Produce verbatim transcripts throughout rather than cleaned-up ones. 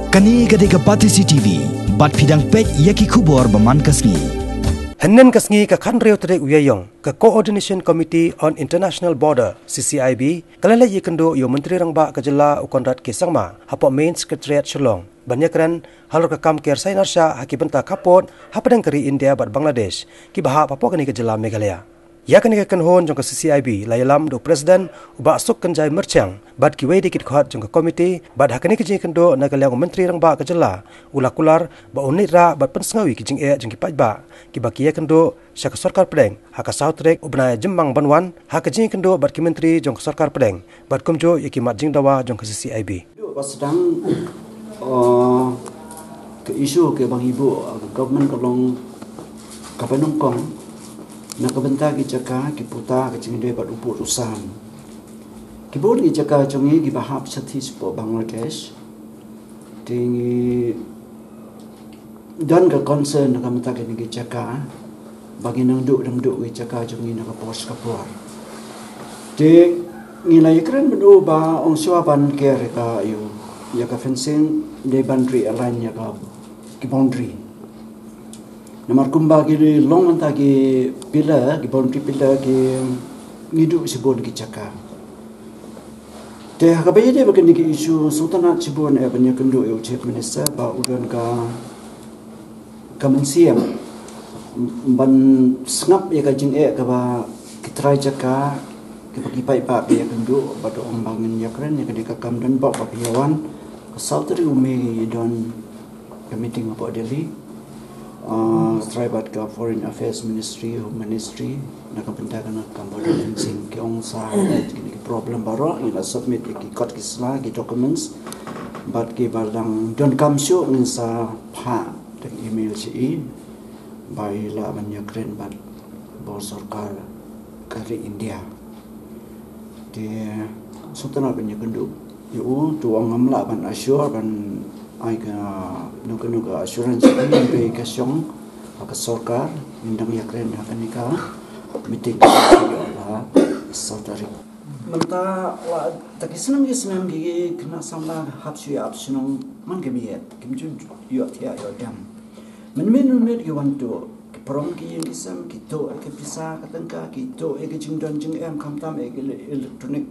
Kane ka dei ka Batesi T V, bad phi dang peit ïa ki khubor ba man ka sngi. Hynnin ka sngi ka khathynriew tarik u Ïaïong, ka Coordination Committee on International Border, C C I B, ka la leit ïakynduh ïa u Myntri Rangbah ka jylla u Conrad K Sangma, hapoh Main Secretariat Shillong, ban ïakren halor ka kam ker sainar shah ha ki bynta khappud hapdeng ka ri India bad Bangladesh, kiba hap hapoh kane ka jylla Meghalaya. Ïa kane ka kynhun jong ka C C I B la ïalam da u President u Bah Sukkynjai Myrchiang, bad kiwei de ki dkhot jong ka komiti, bad ha kane ka jingïakynduh na ka liang u Myntri Rangbah ka jylla u la kular ba un leit rah bad pynsngew ïa ki jingeh jong ki paidbah kiba ki ïakynduh sha ka sorkar pdeng ha ka saw tarik u bnai Jymmang ban wan, ha ka jingïakynduh bad ki myntri jong ka sorkar pdeng bad kumjuh ïa ki mat jingdawa jong ka C C I B. Ba sdang, uh, ka issue kaba ngi buh, uh, ka government ka long kaba nyngkong na ka bynta ki jaka, ki puta, ka jingdei bad u pud u sam. Ki bun ki jaka jong ngi kiba hap shathie shapoh Bangladesh. Te ngi don ka concern na ka bynta kine ki jaka, ba ngi nang duh, nang duh ki jaka jong ngi na ka por sha ka por. Te ngi la ïakren bad u ba ong shuwa ban ker ïa ka, ïa ka fencing, dei ban realign ïa ka, ki boundary. Namar kumba ki long mynta ki pillar, ki boundary pillar, ki ngi duh shibun ki jaka. Te ha kaba ïadei bad kine ki issue, sngewtynnat shibun eh ban ïakynduh ïa u Chief Minister ba u don ka, ka mynsiem ban sngap ïa ka jingeh kaba ki trai jaka, kaba ki paidbah ki ïakynduh, bad ong ba ngin ïakren ïa kane ka kam. Don bok ba phi ïa wan, ka saw tarik u Mei ngi don ka meeting hapoh Delhi. Ah, trai bad ka Foreign Affairs Ministry, Home Ministry, na ka bynta kane ka kam border fencing, ki ong sa, kine ki problem baroh ngi la submit ïa ki kot ki sla, ki documents, bad kiba dang donkam shuh ngin sa phah da ka email sha i, ba i lah ban ïakren bad bor sorkar ka ri India. Te sngewtynnat ban ïakynduh ïa u, te u ong ngam lah ban assure, ban ai kano kano ka assurance, ban pynbeit ka shong ha ka sorkar, ngin dang ïakren ha kane ka meeting ka la saw tarik. Mynta la da ki snem ki snem ki khynnah samla hap shu ïa ap shnong man ka miet, kim ju ïoh thiah ïoh dem. Mynmiet mynmiet ki wan tuh, ki prom ki ïing ki sem, ki tuh ïa ka pisa ka tyngka, ki tuh ïa ka jingdon jingem, khamtam ïa ka ele-, electronic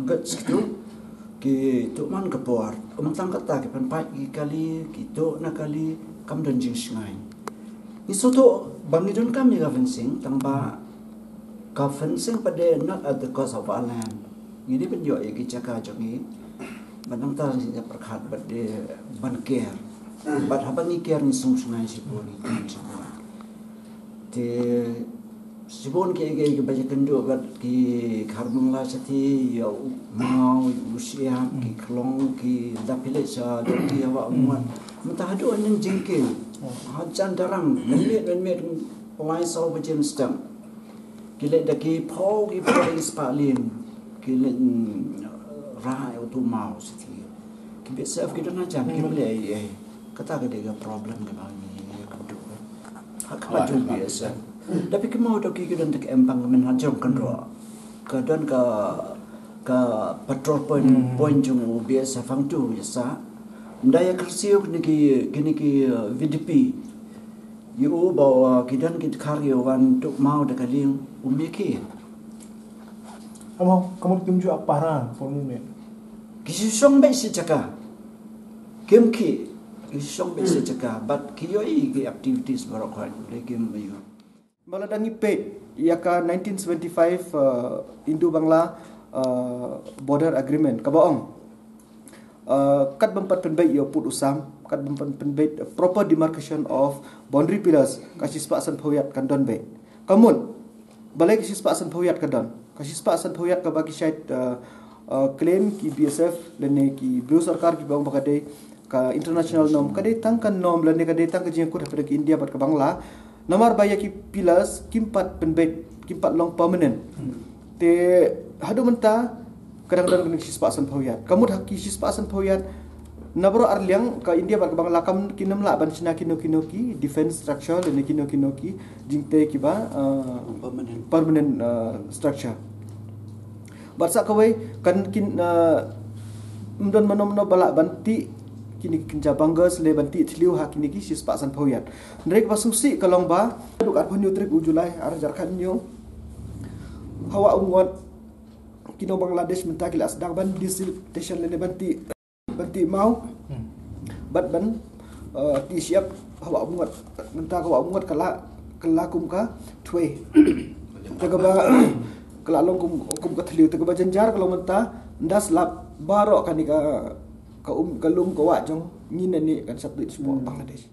goods ki tuh, ki tuh man ka por. Ym tang kata, ki pynpait ki kali, ki tuh na kali, kam don jingshngaiñ. Ngi sngewthuh ba ngi donkam ïa ka fencing, tang ba ka fencing pat de not at the cost of our land. Ngi dei ban ïoh ïa ki jaka jong ngi. Bad nangta ngi pyrkhat bad de ban ker. Bad haba ngi ker ngi sngewshngaiñ shibun, ngi kren shibun. Te shibun ki, ki, kiba ïakynduh bad ki khar Bangla shathie, ïa u maw, ïa u shyiap, ki khlong, ki da phi leit sha dohki hawa u wan. Mynta haduh hynnin jingkieng, hajan darang, mynmiet mynmiet lai saw baje mynstep. Ki leit da ki phew, ki phew, ki spah lieng. Ki leit, mm, rah ïa utu u maw shathie. Ki B S F ki don hajan, kim leh ei ei. Kata ka dei ka problem kaba ngi ïakynduh. Ha ka paju B S F. Da phi kynmaw da ki, ki don da ka empang ka mynhajrong kynroh. Ka don ka, ka patrol point, point jong u B S F hangtu ïa sah. Ynda ïa kyrsiew kine ki, kine ki, uh, V D P. Ïa u ba, uh, ki don ki dkhar ïa u wan tuh maw da ka lieng, um ïa ki. Amo, ka mut kim ju ap pahara por mynmiet. Ki shu shong beit shi jaka. Kim khih, ki shu shong beit shi jaka. Bad ki ïohi ki activities baroh khoit, le kim ïoh. Ba lada ngi peit ïa ka nineteen seventy-five, uh, Indo-Bangla, uh, Border Agreement, kaba ong, uh, kat bym pat pynbeit ïa u pud u sam, kat bym pat pynbeit a proper demarcation of boundary pillars, ka shispah sanphew ïat kan don beit. Ka mut, balei ka shispah sanphew ïat ka don? Ka shispah sanphew ïat kaba ki shait, uh, uh, claim ki B S F lane ki briew sorkar kiba ong ba ka dei ka international norm, ka dei tang ka norm lane ka dei tang ka jingkut hapdeng ka India bad ka Bangla. Namar ba ïa ki pillars kim pat pynbeit, kim pat long permanent. Te haduh mynta ka dang don kane ka shispah sanphew ïat. Ka mut ha ki shispah sanphew ïat, na baroh arliang ka India bad ka Bangla kam, kim lah ban shna kino kino ki defense structure lane kino kino ki jingtei kiba, uh, permanent, permanent, uh, structure. Bad sa kawei kan kin, uh, ym don mano mano ba lah ban tih kine ki kynja bunkers lane ban tih thliew ha kine ki shispah sanphew ïat. Hynrei kaba sngewsih ka long ba duk arphew hynñiew tarik u July ar hajar khatñiew, ha Wah Umngot, ki nong Bangladesh mynta ki la sdang ban desiltation lane ban tih, ban tih maw bad ban, eh, tih shyiap ha Wah Umngot. Mynta ka Wah Umngot ka la, ka la kum ka thwei, te kaba ka la long kum, kum ka thliew. Te kaba jynjar ka long mynta ynda slap baroh kane ka, ka um, ka lum ka wah jong ngi nangne kan sa tuid shapoh Bangladesh.